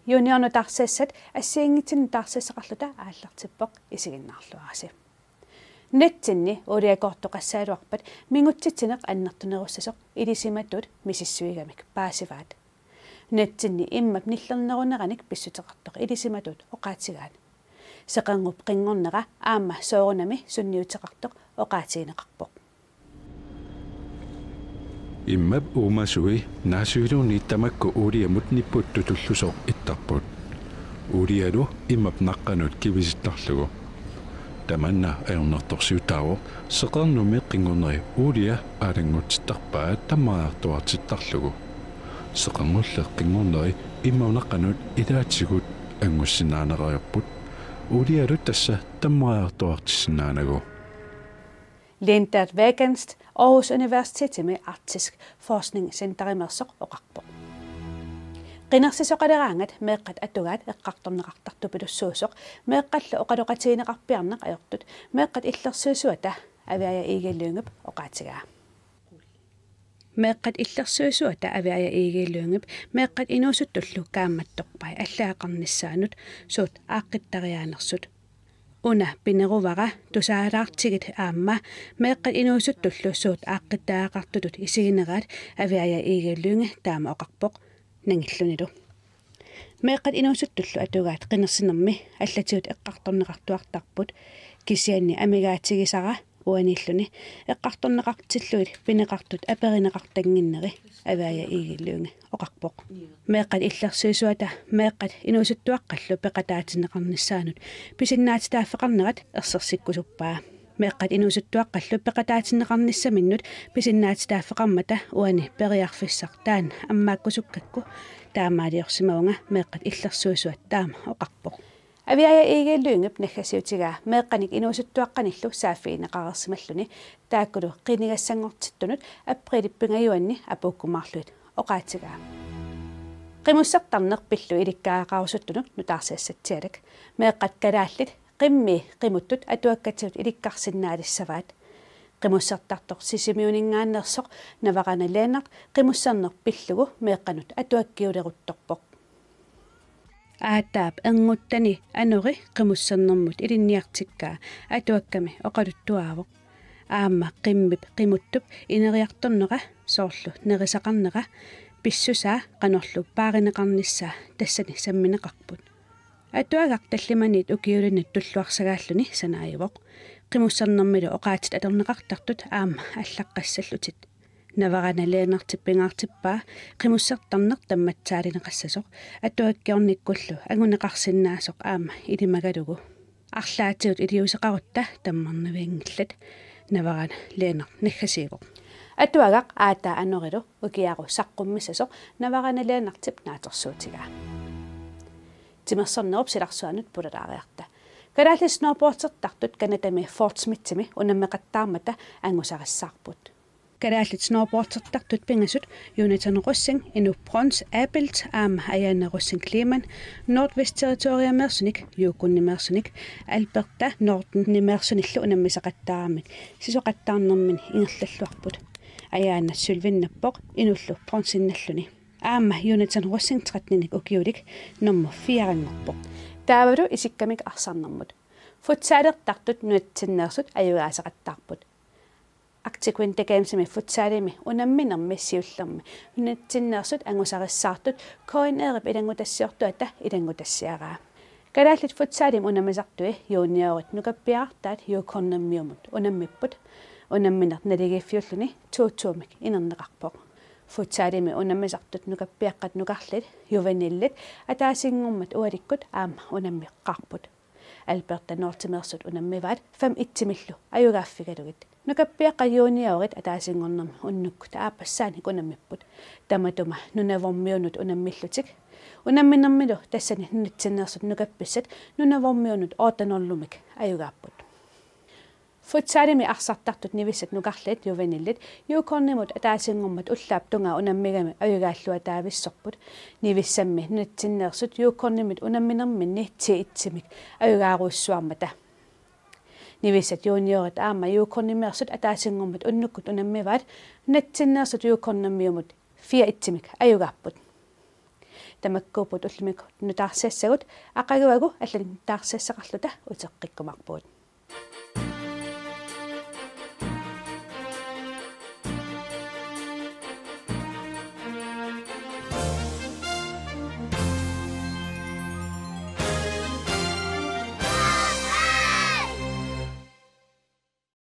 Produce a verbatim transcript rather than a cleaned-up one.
Juniornut taarsiassat assigiinngitsunik taarsiassaqarluta aallartippoq, isiginnaarluarisi. Nunatsinni uuliakoortoqassagaluarpat mingutsitsineq annertunerussasoq ilisimatuut misissuigamik paasivaat. Nunatsinni immap nillerneruneranik pissuteqartoq ilisimatuut oqaatigaat. Seqernup qinngornera aamma soorunami sunniuteqartoq oqaatigineqarpoq. Immap uumasui naasuiluunniit tamakku uuliamut nipputtutullusoq ittarput. Uulialu immap naqqanut kivisittarlugu. Tamanna ajornartorsiutaavoq, seqernummi qinngorneri uulia aalanngutsittarpaat tammariartuaartittarlugu. Seqernulli qinngorneri immap naqqanut ilaatigut angussinnaaneqariarput. Uulialu tassa tammariartuaartissinnaanagu. Linda Wegenst Aarhus Universitetimi Arktisk Forskningscenterimeersoq oqarpoq. Qinersisoqaleraangat meeqqat atugaat eqqartorneqartartupilussuusoq meeqqallu oqaloqatigineqarpiarneq ajortut meeqqat illersuisuata Aviaja Egede Lyngep oqaatigaa. Meeqqat illersuisuata Aviaja Egede Lyngep meeqqat inuusuttullu kaammattorpai allagaqarnissaannut suut aaqqittariaanersut. Una pineruvara tusaalaartigit aamma meeqqat inuusuttullu suut aaqqittariaqartutut isigineraat Aviaja Egede Lynge taama oqarpoq nangillunilu. Meeqqat inuusuttullu atugaat qinersinermi allatigut eqqartorneqartuartarput, kisianni amigaatigisara uaniilluni eqqartorneqartillugit pineqartut aperineqartannginneri, Aviaja Egede Lynge oqarpoq. Meeqqat illersuisuata meeqqat inuusuttuaqqallu peqataatinneqarnissaannut pisinnaatitaaffeqarnerat ersersikkusuppaa. Meeqqat inuusuttuaqqallu peqataatinneqarnissaminnut pisinnaatitaaffeqarmata uani periarfissaq taanna ammaakkusukkakku, taamaaliorsimavunga meeqqat illersuisuat taama oqarpoq. Aviaja Egede Lyngep naggasiutigaa meeqqanik inuusuttuaqqanillu saaffigineqareersimalluni taakkulu qinigassanngortittunut apriilip pingajuanni apuukkumaarlugit oqaatigaa. Qimussertarneq pillugu ilikkagaqarusuttunut nutaarsiassatsialak. Meeqqat kalaallit qimmii qimuttut atuakkatigut ilikkarsinnaalissavaat. Qimussertartoq Sisimiuninngaanneersoq Navarana Lennert qimusserneq pillugu meeqqanut atuakkiuleruttorpoq. Aataap ernguttani anori qimussernermut ilinniartikkaa atuakkami oqaluttuaavoq. Aamma qimmip qimuttup ineriartornera, soorlu nerisaqarnera, pissusaa qanorlu paarineqarnissaa tassani sammineqarput. Atuagaq tallimaniit ukiulinnut tulluarsagaalluni sanaajuvoq. Qimussernermilu oqaatsit atorneqartartut aamma allaqqassallutik. Navarana Lennertip pingaartippaa qimussertarneq tammatsaalineqassasoq atuakkiornikkullu anguneqarsinnaasoq aamma ilimagalugu. Arlaatigut iliuuseqarutta tammarnavianngillat, Navarana Lennert naggasiivoq. Atuagaq aataa anorilu ukiaru saqqummissasoq Navarana Lennertip naatsorsuutigaa. Timersornerup silarsuanut pulalaariarta. Kalaallit snowboardertartut Canadami Fort Smithimi unammeqattaarmata angusarissaarput. Kalaallit snowboardertartut pingasut Jonathan Rosing, Inuk Brøns Abelt aamma Ajaana Rosing Kleemann Nordvest Territoriameersunik, Yukonimeersunik, Alberta Nordenimeersunillu unammisaqattaaramik sisoqattaarnermini ingerlalluarput. Ajaana sølvinnappoq, Inullu bronzennalluni. Aamma Jonathan Rosing tretteninik ukiulik nummer fireanngorpoq. Taavalu isikkamik arsarnermut. Futsalertartut nunatsinneersut ajugaasaqattaarput. Arctic Winter Gamesimi futsalimi unamminermi siullermi nunatsinneersut angusarissaartut K N R-ip ilanngutassiortuata ilanngutassiaraa. Kalaallit futsalimi unammisartui juniorit nukappiarartaat Yukon Nammiumut unammipput. Unammineq naligiiffiulluni to to-mik inerneqarpoq. Futsalimi unammisartut nukappiaqqat nukarliit, juvenilit, ataasinngormat ualikkut aamma unammeqqaarput. Alberta Nordimeersut unammivaat fem et-imillu ajugaaffigalugit. Nukappiaqqat juniorit ataasinngornermi unnukkut aappassaanik unammipput. Tamatuma Nunavummiunut unammillutik. Unamminermilu tassani nunatsinneersut nukappissat Nunavummiunut otte nul-imik ajugaapput. Futsalimi arsartartut nivissat nukarliit, juvenilit, Yukonimut ataasinngormat ullaap tungaa unammigami ajugaalluataavissorput. Nivissammi nunatsinneersut Yukonimit unamminerminni ti et-imik ajugaarujussuarmata. Nivissat juniorit aamma Yukonimeersut ataasinngormat unnukkut unammivaat, nunatsinneersut Yukon Nammiumut fire et-imik ajugaapput. Tamakkuupput ullumikkut nutaarsiassagut, aqaguagu allanut nutaarsiassaqarluta uteqqikkumaarpugut.